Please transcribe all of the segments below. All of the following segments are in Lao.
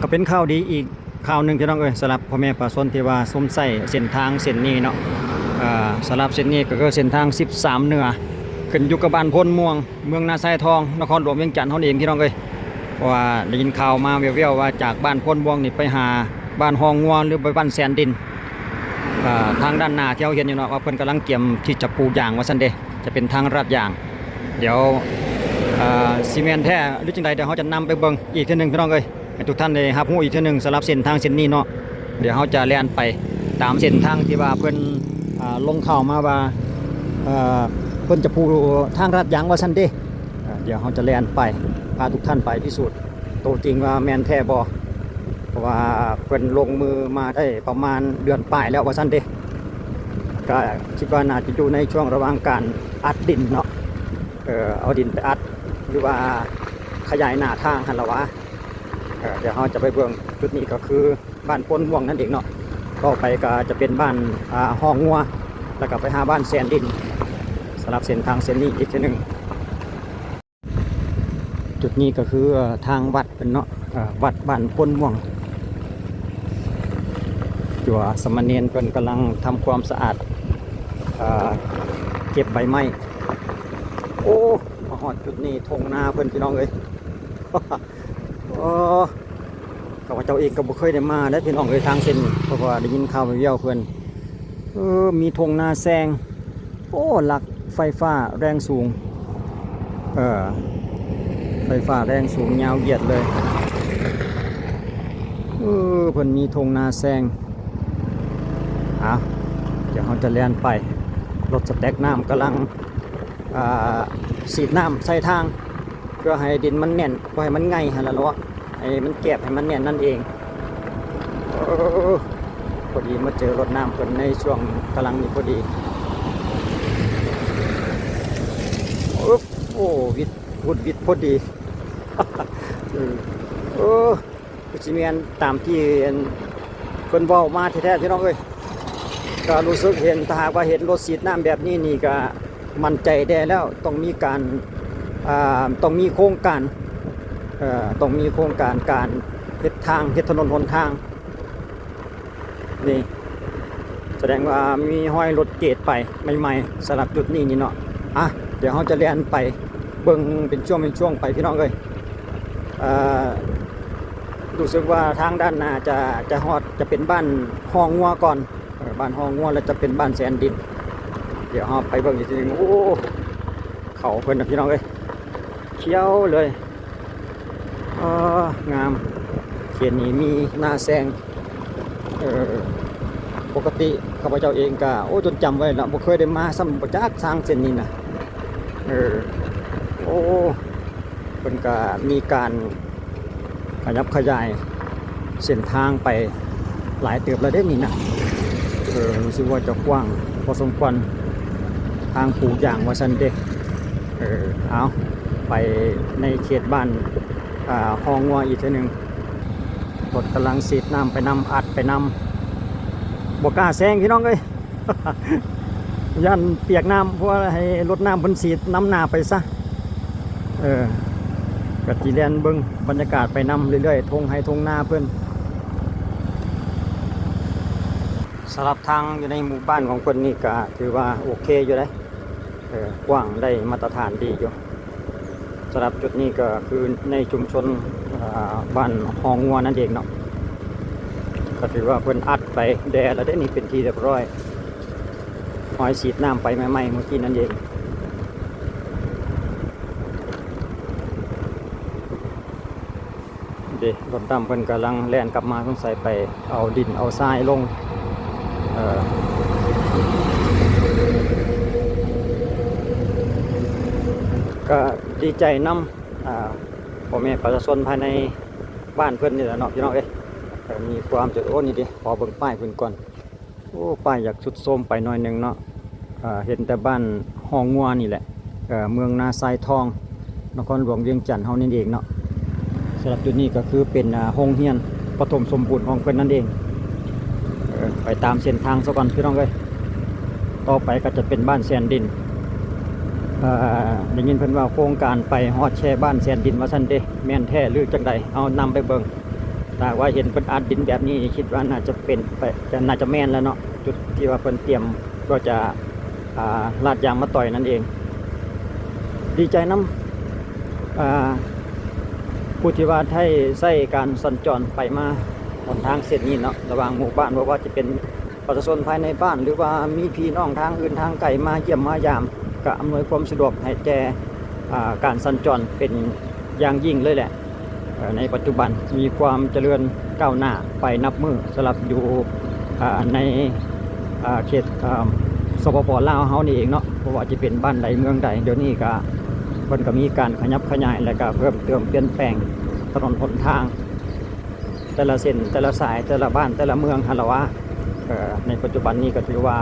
ກໍເປັນຂ່າວດີອີກຂ່າວໜຶ່ງ ພີ່ນ້ອງເອີຍ, ສຳລັບພໍ່ແມ່ປະຊາຊົນທີ່ວ່າຊົມໃຊ້ເສັ້ນທາງເສັ້ນນີ້ເນາະ. ເອີ ສຳລັບເສັ້ນນີ້ກໍຄືເສັ້ນທາງສິບສາມເໜືອ ຂຶ້ນຢູ່ກັບບ້ານໂພນມ່ວງ ເມືອງນາຊາຍທອງ ນະຄອນຫຼວງວຽງຈັນເຮົານີ້ເອງ ພີ່ນ້ອງເອີຍ. ເພາະວ່າໄດ້ຍິນຂ່າວມາແວ່ວໆວ່າ ຈາກບ້ານໂພນມ່ວງນີ້ໄປຫາບ້ານຮອງງົວ ຫຼືໄປບ້ານແສນດິນ, ເອີ ທາງດ້ານໜ້າທີ່ເຮົາເຫັນຢູ່ເນາະ ວ່າເພິ່ນກຳລັງກຽມທີ່ຈະປູຢາງວ່າຊັ້ນເດ, ຈະເປັນທາງລາດຢາງ. ດຽວ ເອີ ຊິແມ່ນແທ້ຫຼືຈັ່ງໃດ ດຽວເຮົາຈະນຳໄປເບິ່ງອີກເທື່ອໜຶ່ງ ພີ່ນ້ອງເອີຍ, ໃຫ້ທຸກທ່ານໄດ້ຮັບຮູ້ອີກເທື່ອໜຶ່ງ ສຳລັບເສັ້ນທາງເສັ້ນນີ້ເນາະ. ດຽວເຮົາຈະແລ່ນໄປຕາມເສັ້ນທາງທີ່ວ່າເພິ່ນ ອ່າ ລົງຂ່າວມາວ່າ ເອີ ເພິ່ນຈະປູທາງລາດຢາງວ່າຊັ້ນເດ. ເອີ ດຽວເຮົາຈະແລ່ນໄປ ພາທຸກທ່ານໄປພິສູດໂຕຈິງວ່າແມ່ນແທ້ບໍ່, ເພາະວ່າເພິ່ນລົງມືມາໄດ້ປະມານເດືອນປາຍແລ້ວວ່າຊັ້ນເດ. ກໍຄິດວ່າໜ້າຈະຢູ່ໃນຊ່ວງລະຫວ່າງການອັດດິນເນາະ, ເອີ ເອົາດິນໄປອັດ ຫຼືວ່າຂະຫຍາຍໜ້າທາງຫັ້ນລະຫວາ. ເອີ ດຽວເຮົາຈະໄປເບິ່ງ ຈຸດນີ້ກໍຄື ບ້ານໂພນມ່ວງນັ້ນເອງເນາະ. ຕໍ່ໄປກໍຈະເປັນບ້ານ ອ່າ ຮອງງົວ ແລ້ວກໍໄປຫາບ້ານແສນດິນ ສຳລັບເສັ້ນທາງເສັ້ນນີ້ອີກເທື່ອໜຶ່ງ. ຈຸດນີ້ກໍຄື ເອີ ທາງວັດເພິ່ນເນາະ, ເອີ ວັດບ້ານໂພນມ່ວງ. ຕົວສາມະເນນເພິ່ນກຳລັງທຳຄວາມສະອາດ ເອີ ເກັບໃບໄມ້. ໂອ້ ມາຮອດຈຸດນີ້ ທົ່ງນາເພິ່ນ ພີ່ນ້ອງເອີຍ. ເອີ ຂ້າພະເຈົ້າເອງກໍບໍ່ເຄີຍໄດ້ມາເດ້ ພີ່ນ້ອງເອີຍ ທາງເສັ້ນນີ້, ເພາະວ່າໄດ້ຍິນຂ່າວແວ່ວໆເພິ່ນ ເອີ ມີທົ່ງນາແຊງ. ໂອ້ ຫຼັກໄຟຟ້າແຮງສູງ, ເອີ ໄຟຟ້າແຮງສູງຍາວຢຽດເລີຍ. ເອີ ເພິ່ນມີທົ່ງນາແຊງ. ເອົາ ດຽວເຮົາຈະແລ່ນໄປ, ລົດສະແຕັກນ້ຳກຳລັງ ອ່າ ສີດນ້ຳໃສ່ທາງ ເພື່ອໃຫ້ດິນມັນແໜ້ນ, ບໍ່ໃຫ້ມັນໄງ່ຫັ້ນລະເນາະ, ໃຫ້ມັນແກບ ໃຫ້ມັນແໜ້ນນັ້ນເອງ. ໂອ້ ພໍດີມາເຈີລົດນ້ຳເພິ່ນໃນຊ່ວງກຳລັງນີ້ພໍດີ. ອຶບ ໂອ້ ຫວິດ ຫວຸດຫວິດພໍດີ. ເອີ ເອີ ຄືຊິແມ່ນຕາມທີ່ ອັນ ເພິ່ນເວົ້າມາແທ້ໆ ພີ່ນ້ອງເອີຍ. ກໍຮູ້ສຶກເຫັນ ຖ້າຫາກວ່າເຫັນລົດສີດນ້ຳແບບນີ້ນີ້ ກໍໝັ້ນໃຈແດ່ແລ້ວ, ຕ້ອງມີການ ອ່າ ຕ້ອງມີໂຄງການ ເອີ ຕ້ອງມີໂຄງການ ການເຮັດທາງ ເຮັດຖະໜົນຫົນທາງ. ນີ້ສະແດງວ່າມີຮອຍລົດເກດໄປໃໝ່ໆ ສຳລັບຈຸດນີ້ນີ້ເນາະ. ອ່ະ ດຽວເຮົາຈະແລ່ນໄປເບິ່ງເປັນຊ່ວງເປັນຊ່ວງໄປ ພີ່ນ້ອງເອີຍ. ເອີ ຮູ້ສຶກວ່າທາງດ້ານໜ້າຈະ ຈະຮອດ ຈະເປັນບ້ານຮອງງົວກ່ອນ, ເອີ ບ້ານຮອງງົວ ແລ້ວຈະເປັນບ້ານແສນດິນ. ດຽວເຮົາໄປເບິ່ງອີກທີໜຶ່ງ. ໂອ້ ເຂົ້າເພິ່ນນະ ພີ່ນ້ອງເອີຍ, ຂຽວເລີຍ. ເອີ ງາມ, ເຂດນີ້ມີນາແຊງ. ເອີ ປົກກະຕິຂ້າພະເຈົ້າເອງກະ ໂອ້ ຈົນຈຳໄວ້ລະ, ບໍ່ເຄີຍໄດ້ມາຊ້ຳ, ບໍ່ຈັກທາງເສັ້ນນີ້ນະ. ເອີ ໂອ້ ເພິ່ນກະມີການຂະຫຍັບຂະຫຍາຍເສັ້ນທາງໄປຫຼາຍເຕີບແລ້ວເດ້ນີ້ນະ. ເອີ ຮູ້ສຶກວ່າຈະກວ້າງພໍສົມຄວນ, ທາງປູຢາງວ່າຊັ້ນເດ້. ເອີ ເອົາ ໄປໃນເຂດບ້ານ ອ່າ ຮອງງົວອີກເທື່ອໜຶ່ງ. ລົດກຳລັງສີດນ້ຳໄປນຳ ອັດໄປນຳ, ບໍ່ກ້າແຊງ ພີ່ນ້ອງເອີຍ, ຢ້ານປຽກນ້ຳ, ເພາະວ່າໃຫ້ລົດນ້ຳເພິ່ນສີດນຳໜ້າໄປຊະ. ເອີ ກໍຊິແລ່ນເບິ່ງບັນຍາກາດໄປນຳເລື້ອຍໆ ທົ່ງໄຮ່ທົ່ງນາເພິ່ນ. ສຳລັບທາງຢູ່ໃນໝູ່ບ້ານຂອງເພິ່ນນີ້ກໍຖືວ່າໂອເຄຢູ່ເດ້, ເອີ ກວ້າງ ໄດ້ມາດຕະຖານດີຢູ່. ສຳລັບຈຸດນີ້ກໍຄືໃນຊຸມຊົນ ອ່າ ບ້ານຮອງງົວນັ້ນເອງເນາະ, ກໍຖືວ່າເພິ່ນອັດໄປແດ່ແລ້ວເດ້ນີ້ ເປັນທີ່ຮຽບຮ້ອຍ, ຮອຍສີດນ້ຳໄປໃໝ່ໆເມື່ອກີ້ນັ້ນເອງ. ເດ້ ລົດດຳເພິ່ນກຳລັງແລ່ນກັບມາ, ສົງໄສໄປເອົາດິນເອົາຊາຍລົງ. ເອີ ກໍດີໃຈນຳ ອ່າ ພໍ່ແມ່ປະຊາຊົນພາຍໃນບ້ານເພິ່ນນີ້ແຫຼະເນາະ ພີ່ນ້ອງເອີຍ. ເອີ ມີຄວາມຈະ ໂອ້ ນີ້ເດ້ ຂໍເບິ່ງປ້າຍເພິ່ນກ່ອນ. ໂອ້ ປ້າຍຢາກຊຸດໂຊມໄປໜ້ອຍໜຶ່ງເນາະ. ເອີ ເຫັນແຕ່ບ້ານຮອງງົວນີ້ແຫຼະ, ເອີ ເມືອງນາຊາຍທອງ ນະຄອນຫຼວງວຽງຈັນເຮົານີ້ເອງເນາະ. ສຳລັບຈຸດນີ້ກໍຄືເປັນ ອ່າ ໂຮງຮຽນປະຖົມສົມບູນຂອງເພິ່ນນັ້ນເອງ. ເອີ ໄປຕາມເສັ້ນທາງຊະກ່ອນ ພີ່ນ້ອງເອີຍ. ຕໍ່ໄປກໍຈະເປັນບ້ານແສນດິນ. ເອີ ໄດ້ຍິນເພິ່ນວ່າໂຄງການໄປຮອດແຄ່ບ້ານແສນດິນວ່າຊັ້ນເດ, ແມ່ນແທ້ຫຼືຈັ່ງໃດ ເຮົານຳໄປເບິ່ງ. ຖ້າວ່າເຫັນເພິ່ນອັດດິນແບບນີ້ ຄິດວ່າໜ້າຈະເປັນໄປ ຈະ ໜ້າຈະແມ່ນແລ້ວເນາະ ຈຸດທີ່ວ່າເພິ່ນຕຽມເພື່ອຈະ ອ່າ ລາດຢາງມະຕອຍນັ້ນເອງ. ດີໃຈນຳ ອ່າ ຜູ້ທີ່ວ່າໄດ້ໃຊ້ການສັນຈອນໄປມາຫົນທາງເສັ້ນນີ້ເນາະ ລະຫວ່າງໝູ່ບ້ານ ບໍ່ວ່າຈະເປັນປະຊາຊົນພາຍໃນບ້ານ ຫຼືວ່າມີພີ່ນ້ອງທາງອື່ນທາງໄກມາຢ້ຽມມາຢາມ ກະອຳນວຍຄວາມສະດວກໃຫ້ແກ່ ອ່າ ການສັນຈອນເປັນຢ່າງຍິ່ງເລີຍແຫຼະ. ເອີ ໃນປັດຈຸບັນມີຄວາມຈະເລີນກ້າວໜ້າໄປນັບມື້ສຳລັບຢູ່ ອາ ໃນ ອາ ເຂດ ອາ ສປປ ລາວເຮົານີ້ເອງເນາະ ບໍ່ວ່າຈະເປັນບ້ານໃດເມືອງໃດ ດຽວນີ້ກະເພິ່ນກະມີການຂະຫຍັບຂະຫຍາຍ ແລະກະເພີ່ມເຕີມປ່ຽນແປງຖະໜົນຫົນທາງ ແຕ່ລະເສັ້ນ ແຕ່ລະສາຍ ແຕ່ລະບ້ານ ແຕ່ລະເມືອງຫັ້ນລະວ່າ ເອີ ໃນປັດຈຸບັນນີ້ກະຖືວ່າ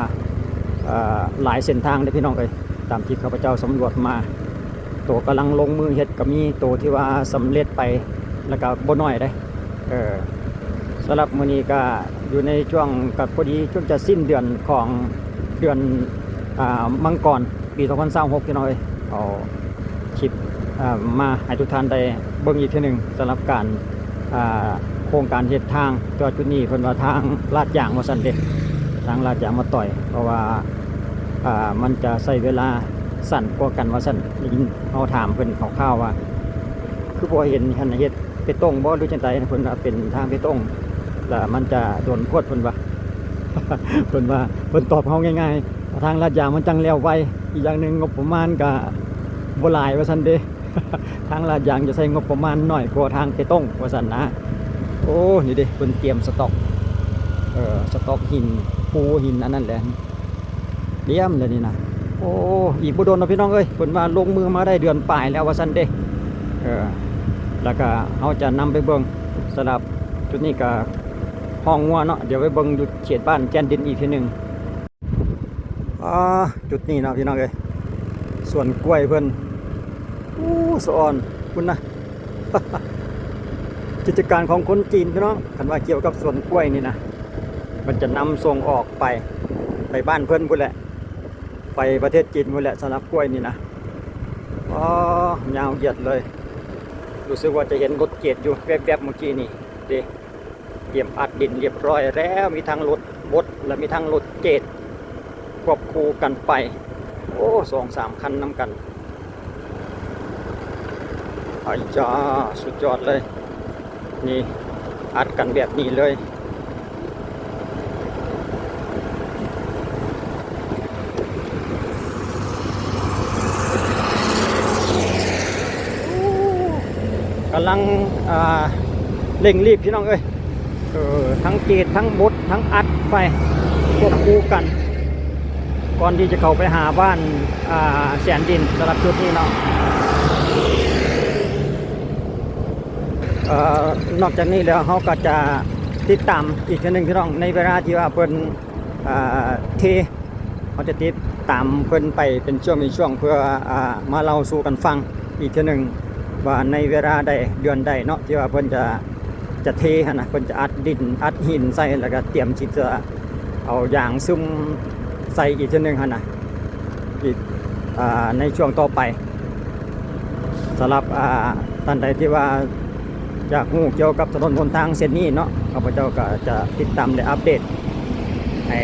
ເອີ ຫຼາຍເສັ້ນທາງເດ້ພີ່ນ້ອງເອີຍ ຕາມທີ່ຂ້າພະເຈົ້າສຳຫຼວດມາ ໂຕກຳລັງລົງມືເຮັດກະມີ ໂຕທີ່ວ່າສຳເລັດໄປລະກະບໍ່ໜ້ອຍເດ້. ເອີ ສຳລັບມື້ນີ້ກະຢູ່ໃນຊ່ວງ ກະພໍດີຊ່ວງຈະສິ້ນເດືອນຂອງເດືອນ ອາ ມັງກອນ ປີສອງພັນຊາວຫົກ ພີ່ນ້ອງເອີຍ ເອົາຄລິບ ອາ ມາໃຫ້ທຸກທ່ານໄດ້ເບິ່ງອີກເທື່ອໜຶ່ງ ສຳລັບການ ອາ ໂຄງການເຮັດທາງ ແຕ່ວ່າຈຸດນີ້ເພິ່ນວ່າທາງລາດຢາງວ່າຊັ້ນເດ້ ທາງລາດຢາງມະຕອຍ ເພາະວ່າ ອາ ມັນຈະໃຊ້ເວລາສັ້ນກວ່າກັນວ່າຊັ້ນ ໄດ້ຍິນເຮົາຖາມເພິ່ນຄ່າວໆວ່າ ຄືບໍ່ເຫັນຫັ້ນເຮັດ ເປຕົງບໍ່ ຫຼືຈັ່ງໃດ ເພິ່ນວ່າເປັນທາງເປຕົງ ລະມັນຈະດົນໂພດ ເພິ່ນວ່າ ເພິ່ນວ່າ ເພິ່ນຕອບເຮົາງ່າຍໆ ທາງລາດຢາງມັນຈັ່ງແລ້ວໄວ ອີກຢ່າງໜຶ່ງງົບປະມານກະບໍ່ຫຼາຍວ່າຊັ້ນເດ້ ທາງລາດຢາງຈະໃຊ້ງົບປະມານໜ້ອຍກວ່າທາງເປຕົງວ່າຊັ້ນນະ. ໂອ້ ນີ້ເດ້ ເພິ່ນຕຽມສະຕັອກ ເອີ ສະຕັອກຫີນ ພູຫີນອັນນັ້ນແຫຼະ ຕຽມແລ້ວນີ້ນະ. ໂອ້ ອີກບໍ່ດົນເນາະພີ່ນ້ອງເອີຍ ເພິ່ນວ່າລົງມືມາໄດ້ເດືອນປາຍແລ້ວວ່າຊັ້ນເດ້. ເອີ ລະກະເຮົາຈະນຳໄປເບິ່ງ ສຳລັບຈຸດນີ້ກະຮ່ອງງົວເນາະ ດຽວໄປເບິ່ງຢູ່ເຂດບ້ານແຈນດິນອີກເທື່ອໜຶ່ງ. ອາ ຈຸດນີ້ເນາະພີ່ນ້ອງເອີຍ ສວນກ້ວຍເພິ່ນ ໂອ້ ສະອອນ ພຸ້ນນະ. ກິດຈະການຂອງຄົນຈີນພີ່ນ້ອງ ຄັນວ່າກ່ຽວກັບສວນກ້ວຍນີ້ນະ ເພິ່ນຈະນຳສົ່ງອອກໄປ ໄປບ້ານເພິ່ນພຸ້ນແຫຼະ ໄປປະເທດຈີນພຸ້ນແຫຼະ ສຳລັບກ້ວຍນີ້ນະ. ອໍ ຍາວຢຽດເລີຍ ຮູ້ສຶກວ່າຈະເຫັນລົດເກດຢູ່ແວບໆເມື່ອກີ້ນີ້ເດ້. ຕຽມອັດດິນລຽບຮ້ອຍແລ້ວ ມີທັງລົດບົດ ແລະ ມີທັງລົດເກດຄວບຄູ່ກັນໄປ ໂອ້ ສອງສາມຄັນນຳກັນ. ໄອ້ຈ້າ ສຸດຍອດເລີຍ ນີ້ ອັດກັນແບບນີ້ເລີຍ. ກຳລັງ ອ່າ ເລັ່ງລີບພີ່ນ້ອງເອີຍ ເອີ ທັງເກດ ທັງບົດ ທັງອັດໄປຄວບຄູ່ກັນ ກ່ອນທີ່ຈະເຂົ້າໄປຫາບ້ານ ອ່າ ແສນດິນ ສຳລັບຈຸດນີ້ເນາະ. ເອີ ນອກຈາກນີ້ແລ້ວ ເຮົາກໍຈະຕິດຕາມອີກເທື່ອໜຶ່ງພີ່ນ້ອງ ໃນເວລາທີ່ວ່າເພິ່ນ ອ່າ ເທ ເຮົາຈະຕິດຕາມເພິ່ນໄປເປັນຊ່ວງເປັນຊ່ວງ ເພື່ອ ອ່າ ມາເລົ່າສູ່ກັນຟັງອີກເທື່ອໜຶ່ງ ວ່າໃນເວລາໃດເດືອນໃດເນາະ ທີ່ວ່າເພິ່ນຈະ ຈະເທຫັ້ນນະ ເພິ່ນຈະອັດດິນອັດຫີນໃສ່ ແລ້ວກະຕຽມທີ່ຈະເອົາຢາງຊຶມໃສ່ອີກເທື່ອໜຶ່ງຫັ້ນນະ ອີກ ອ່າ ໃນຊ່ວງຕໍ່ໄປ. ສຳລັບ ອ່າ ທ່ານໃດທີ່ວ່າຢາກຮູ້ກ່ຽວກັບຖະໜົນຫົນທາງເສັ້ນນີ້ເນາະ ຂ້າພະເຈົ້າກໍຈະຕິດຕາມ ແລະ ອັບເດດໃຫ້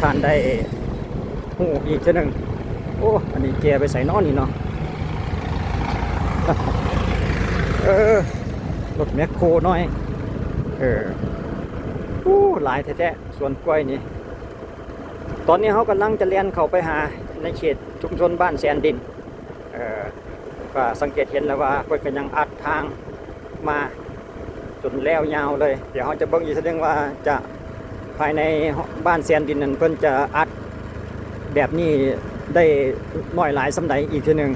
ທ່ານໄດ້ຮູ້ອີກເທື່ອໜຶ່ງ. ໂອ້ ອັນນີ້ແກ່ໄປໃສເນາະນີ້ເນາະ ເອີ ລົດແມັກໂຄນ້ອຍ ເອີ ໂອ້ ຫຼາຍແທ້ໆ ສວນກ້ວຍນີ້. ຕອນນີ້ເຮົາກຳລັງຈະແລ່ນເຂົ້າໄປຫາໃນເຂດຊຸມຊົນບ້ານແສນດິນ ເອີ ກໍສັງເກດເຫັນແລ້ວວ່າເພິ່ນກໍຍັງອັດທາງມາຈົນແລ້ວຍາວເລີຍ. ດຽວເຮົາຈະເບິ່ງອີກເທື່ອໜຶ່ງວ່າຈະ ພາຍໃນບ້ານແສນດິນນັ້ນ ເພິ່ນຈະອັດແບບນີ້ໄດ້ໜ້ອຍຫຼາຍສ່ຳໃດອີກເທື່ອໜຶ່ງ.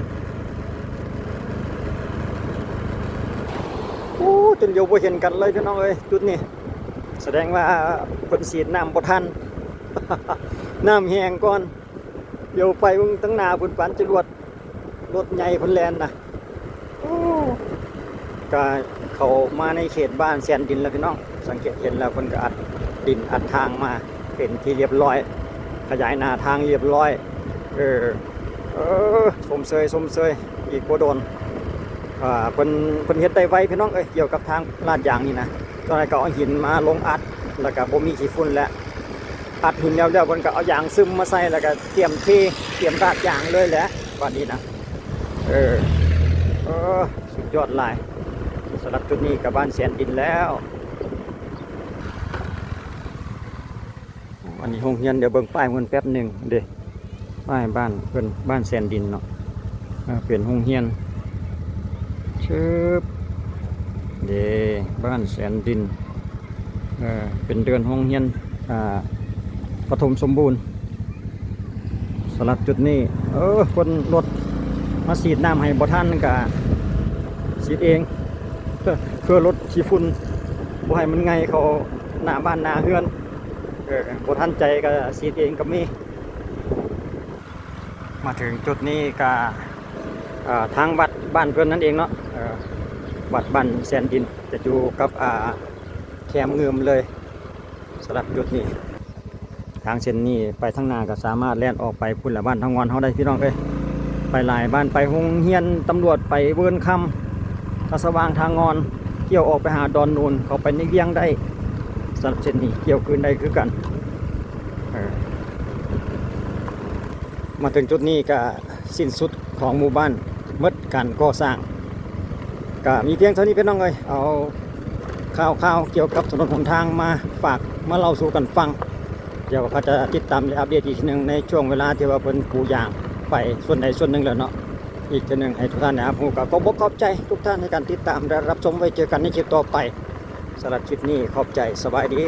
ໂອ້ ຈົນຫຼຽວບໍ່ເຫັນກັນເລີຍພີ່ນ້ອງເອີຍ ຈຸດນີ້ ສະແດງວ່າເພິ່ນສີດນ້ຳບໍ່ທັນ ນ້ຳແຫ້ງກ່ອນ. ຫຼຽວໄປເບິ່ງທາງໜ້າພຸ້ນ ປານຈະລວດ ລົດໃຫຍ່ເພິ່ນແລ່ນນະ. ໂອ້ ກະເຂົ້າມາໃນເຂດບ້ານແສນດິນແລ້ວພີ່ນ້ອງ ສັງເກດເຫັນແລ້ວ ເພິ່ນກະອັດດິນອັດທາງມາເປັນທີ່ລຽບຮ້ອຍ ຂະຫຍາຍໜ້າທາງລຽບຮ້ອຍ. ເອີ ເອີ ຊົມເຊີຍ ຊົມເຊີຍ ອີກບໍ່ດົນ ເອີ ເພິ່ນ ເພິ່ນເຮັດໄດ້ໄວພີ່ນ້ອງເອີຍ ກ່ຽວກັບທາງລາດຢາງນີ້ນະ. ຕອນນັ້ນກໍເອົາຫີນມາລົງອັດ ແລ້ວກໍບໍ່ມີຂີ້ຝຸ່ນແລ້ວ ອັດຫີນແລ້ວໆ ເພິ່ນກໍເອົາຢາງຊຶມມາໃສ່ ແລ້ວກໍຕຽມເທ ຕຽມລາກຢາງເລີຍແຫຼະ ບາດນີ້ນະ. ເອີ ເອີ ສຸດຍອດຫຼາຍ. ສຳລັບຈຸດນີ້ກໍບ້ານແສນດິນແລ້ວ. ອັນນີ້ໂຮງຮຽນ ດຽວເບິ່ງປ້າຍເພິ່ນແປັບໜຶ່ງເດ້. ປ້າຍບ້ານເພິ່ນ ບ້ານແສນດິນເນາະ. ເອີ ເປັນໂຮງຮຽນ ຊຶບ ເດ້ ບ້ານແສນດິນ. ເອີ ເປັນເດີ່ນໂຮງຮຽນ ອ່າ ປະຖົມສົມບູນ. ສຳລັບຈຸດນີ້ ເອີ ຄົນລົດມາສີດນ້ຳໃຫ້ບໍ່ທັນກະສີດເອງ ເພື່ອ ເພື່ອລົດຂີ້ຝຸ່ນ ບໍ່ໃຫ້ມັນໄງ່ເຂົ້າໜ້າບ້ານໜ້າເຮືອນ. ເອີ ບໍ່ທັນໃຈກະສີດເອງກໍມີ. ມາເຖິງຈຸດນີ້ກະ ເອີ ທາງວັດບ້ານເພິ່ນນັ້ນເອງເນາະ. ເອີ ວັດບ້ານແສນດິນຈະຢູ່ກັບ ອ່າ ແຄມງື່ມເລີຍ. ສຳລັບຈຸດນີ້ ທາງເສັ້ນນີ້ໄປທາງໜ້າກໍສາມາດແລ່ນອອກໄປພຸ້ນລະ ບ້ານທາງງອນເຮົາໄດ້ພີ່ນ້ອງເອີຍ. ໄປຫຼາຍບ້ານ ໄປໂຮງຮຽນຕຳຫຼວດ ໄປເວີນຄຳ ທ່າສະຫວ່າງ ທ່າງອນ ກ່ຽວອອກໄປຫາດອນໂນນ ເຂົ້າໄປໃນວຽງໄດ້. ສຳລັບເສັ້ນນີ້ກ່ຽວຄືນໄດ້ຄືກັນ. ເອີ ມາເຖິງຈຸດນີ້ກໍສິ້ນສຸດຂອງໝູ່ບ້ານ ໝົດການກໍ່ສ້າງ. ກະມີພຽງເທົ່ານີ້ພີ່ນ້ອງເອີຍ ເອົາຂ່າວໆກ່ຽວກັບຖະໜົນຫົນທາງມາຝາກມາເລົ່າສູ່ກັນຟັງ. ດຽວເຮົາຈະຕິດຕາມ ແລະ ອັບເດດອີກເທື່ອໜຶ່ງ ໃນຊ່ວງເວລາທີ່ວ່າເພິ່ນປູຢາງໄປສ່ວນໃດສ່ວນໜຶ່ງແລ້ວເນາະ. ອີກເທື່ອໜຶ່ງໃຫ້ທຸກທ່ານໄດ້ຮັບຮູ້ ກໍຂໍຂອບໃຈທຸກທ່ານໃນການຕິດຕາມ ແລະ ຮັບຊົມ. ໄວ້ເຈີກັນໃນຄລິບຕໍ່ໄປ. ສຳລັບຄລິບນີ້ຂອບໃຈ. ສະບາຍດີ.